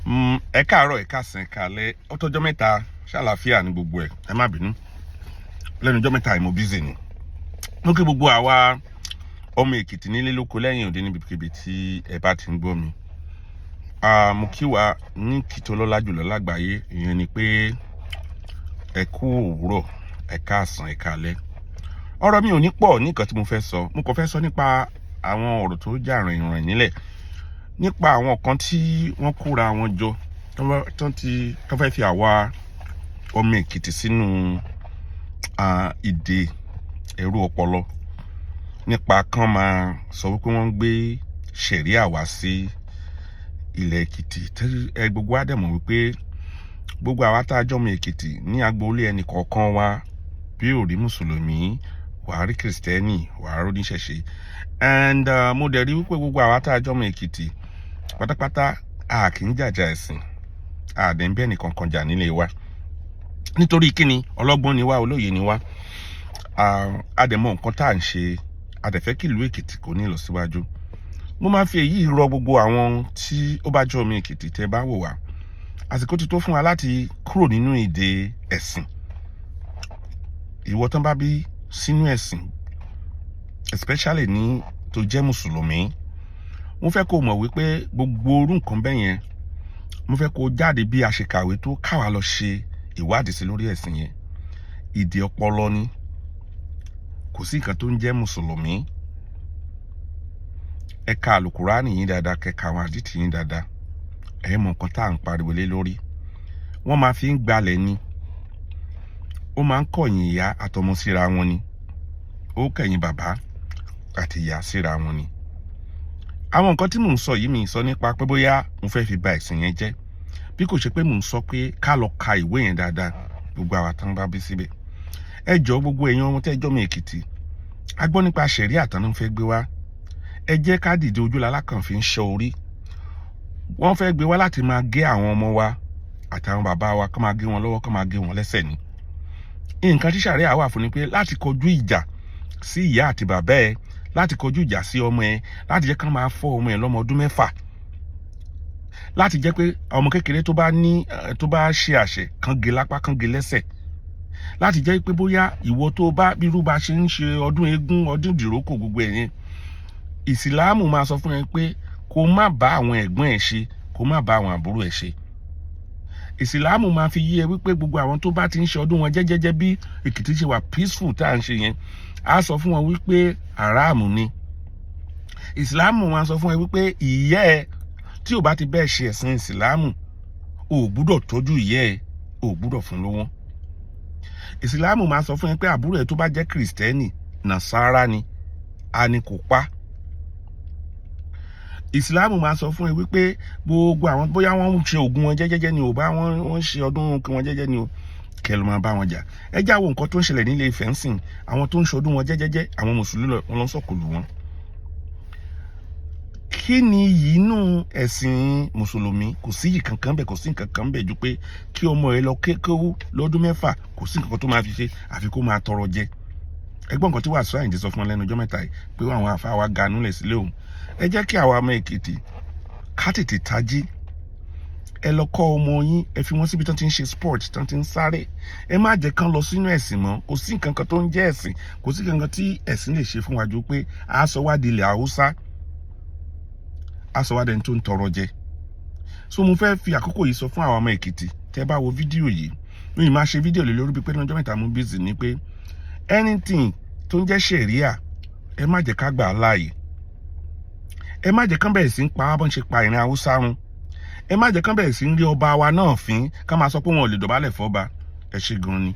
Ẹ káàárọ̀, ẹ káàsán, ẹ káalẹ́. Ó tọ́jọ́ mẹ́ta. Ṣàlàáfíà ní gbogbo ẹ̀? Ẹ má bínú, lẹ́nu ọjọ́ mẹ́ta yìí mo busy ni. Mo kí gbogbo àwa ọmọ Èkìtì nílé, lóko, lẹ́yìn òde, níbikíbi tí ẹ bá ti ń gbọ́ mi. Mo kí wa ní kìtò lọ́lá jùlọ lágbàáyé. Ìyẹn ni pé ẹ kú òwúrọ̀, ẹ káàsán, ẹ káalẹ́. Ọ̀rọ̀ mi ò ní pọ̀ ní nǹkan tí mo fẹ́ sọ. Mo kàn fẹ́ sọ nípa àwọn ọ̀rọ̀ tó jà rìnrìn nílẹ̀ nípa àwọn kan tí wọ́n kóra wọn jọ tó fẹ́ fi àwa ọmọ Èkìtì sínú ìdè ẹrú ọpọlọ, nípa kán máa sọ wípé wọ́n ń gbé ṣẹ̀ríà wá sí ilẹ̀ Èkìtì. Ẹ gbogbo wa dẹ̀ mọ̀ wípé gbogbo àwa tá a jọ́ ọmọ Èkìtì ní agboolé ẹnì kọ̀ọ̀kan wa, bí ò rí mùsùlùmí, wàá rí kìrìsìtẹ́nì, wàá rí oníṣẹ̀ṣe. And mo dẹ̀ rí wípé gbogbo àwa tá a jọ́ ọmọ Èkìtì pátápátá, a kì í jàjà ẹ̀sìn, a dẹ̀ ń bẹ́ẹ̀ nìkan kan jà nílé wa. Nítorí kíni? Ọlọ́gbọ́n ni wá, olóye ni wá, a dẹ̀ mọ nǹkan tá à ń ṣe. A dẹ̀ fẹ́ kí ìlú Èkìtì kò ní ìlọsíwájú. Mo máa fi èyí rọ gbogbo àwọn tí ó bá jọ ọmọ Èkìtì tẹ́ bá wò wá. Àsìkò ti tó fún wa láti kúrò nínú ìdè ẹ̀sìn. Ìwọ tán bá bí sínú ẹ̀sìn, especially ní tó jẹ́ mùsùlùmí, mo fẹ́ kó mọ̀ wípé gbogbo orú nǹkan bẹ́ẹ̀ yẹn, mo fẹ́ kó jáde bí a ṣe kàwé tó, káwa lọ ṣe ìwádìí sí lórí ẹ̀sìn yẹn. Ìdè ọpọlọ ni. Kò sí nǹkan tó ń jẹ́ mùsùlùmí. Ẹ ka àlùkùránì yín dáadáa, kẹ́ ka àwọn àdìtì yín dáadáa, ẹ mọ nǹkan tá à ń pariwo lé lórí. Wọ́n máa fi ń gbalẹ̀ ni. Ó máa ń kọ̀yìn ìyá àtọmọ síra wọn ni. Ó kẹ̀yìn bàbá àti ìyá síra wọn ni. Àwọn nǹkan tí mò ń sọ yìí, mi sọ nípa pé bóyá mo fẹ́ fi ba ẹ̀sìn yẹn jẹ́, bí kò ṣe pé mò ń sọ pé ká lọ ka ìwé yẹn dáadáa. Gbogbo àwa tán bá bí síbẹ̀, ẹ jọ, gbogbo èèyàn ohun tẹ́ jọ́ mi Èkìtì, a gbọ́ nípa ṣẹ̀ríà tán fẹ́ gbé wá. Ẹ jẹ́ ká dìde. Ojú lalákàn fi ń ṣọ́ orí. Wọ́n fẹ́ gbé wá láti máa gé àwọn ọmọ wa àtàwọn bàbá wa, kó máa gé wọn lọ́wọ́, kó máa gé wọn lẹ́sẹ̀ ni. Nǹkan tí ṣàríà wà fún ni pé láti kọjú ìjà sí ìyá àti bàbá ẹ, láti kọjú ìjà sí ọmọ ẹ, láti jẹ́ ká máa fọ́ ọmọ ẹ lọ́mọ ọdún 6, láti jẹ́ pé ọmọ kékeré tó bá ní tó bá ṣe àṣẹ, kán gé lápá, kán gé lẹ́sẹ̀, láti jẹ́ pé bóyá ìwọ tó bá bírú bá ṣe ń ṣe ọdún eégún, ọdún ìdìrókò, gbogbo ẹ̀ yẹn, ìsìláàmù máa sọ fún ẹ pé kó má bá àwọn ẹ̀gbọ́n ẹ̀ ṣe, kó má bá àwọn àbúrò ẹ̀ ṣe. Ìsìláàmù máa fi yí ẹ wípé gbogbo àwọn tó bá ti ń ṣe ọdún wọn jẹ́jẹ́jẹ́, bí Èkìtì ṣe wà peaceful tá à ń ṣe yẹn, á sọ fún wọn wípé àràmù ni. Ìsìláàmù máa sọ fún ẹ wípé ìyá ẹ tí ò bá ti bẹ́ẹ̀ ṣe ẹ̀sìn ìsìláàmù, ò gbúdọ̀ tọ́jú ìyá ẹ, ò gbúdọ̀ fún lówó. Ìsìláàmù máa sọ fún ẹ pé àbúrò ẹ tó bá jẹ́ kìrìsìtẹ́nì, nàṣàrà ni, a ní kò pa. Ìsìláàmù máa sọ fún ẹ wípé gbogbo àwọn bóyá wọ́n ń ṣe ògùn wọn jẹ́jẹ́jẹ́ ni ò bá wọ́n ń ṣe ọdún wọn jẹ́jẹ́ ni o, kẹ́ ló máa bá wọn jà. Ẹ já wo nǹkan tó ń ṣẹlẹ̀ nílé Ifẹ̀ ń sìn. Àwọn tó ń ṣọdún wọn jẹ́jẹ́jẹ́, àwọn mùsùlùmí wọn lọ ń sọ̀kò lù wọn. Kí ni yìí nù ẹ̀sìn mùsùlùmí? Kò sí yìí kankan bẹ́ẹ̀, kò sí nǹkan kan bẹ́ẹ̀ ju pé kí ọmọ ẹ lọ kékeré lọ́dún 6. Kò sí nǹkan tó máa fi ṣe àfi kó máa tọrọ jẹ. Ẹgbọ́n nǹkan tí Wàsíù Àyìndé sọ fún ọ lẹ́nu ọjọ́ mẹ́ta yìí pé àwọn àfa wa ganú lẹ̀ sílé òun. Ẹ jẹ́ kí àwa ọmọ Èkìtì ká tètè tají. Ẹ lọ kọ́ ọmọ yín, ẹ fi wọ́n síbi tán ti ń ṣe sport, tán ti ń sáré. Ẹ má jẹ́ kán lọ sínú ẹ̀sìn mọ́. Kò sí nǹkan kan tó ń jẹ́ ẹ̀sìn. Kò sí nǹkan kan tí ẹ̀sìn lè ṣe fún wa ju pé a sọ wá di ilẹ̀ Haúsá, a sọ wá dẹni tó ń tọrọ jẹ. So mo fẹ́ fi àkókò yìí sọ fún àwọn ọmọ Èkìtì tẹ́ bá wo fídíò yìí, mi ì máa ṣe fídíò lé lórí pé lọ́jọ́ mẹ́ta mo busy ní pé anything tó ń jẹ́ ṣẹ̀ríà, ẹ má jẹ́ ká gbà á láàyè. Ẹ má jẹ́ kán bẹ̀rẹ̀ sí ń pa wá bọ́n ṣe pa ìrìn Haúsá run. Ẹ má jẹ́ kán bẹ̀rẹ̀ sí ń rí ọba wa náà fín, ká máa sọ pé wọn ò lè dọ̀bálẹ̀ fọ́ba. Ẹ ṣé gan ni.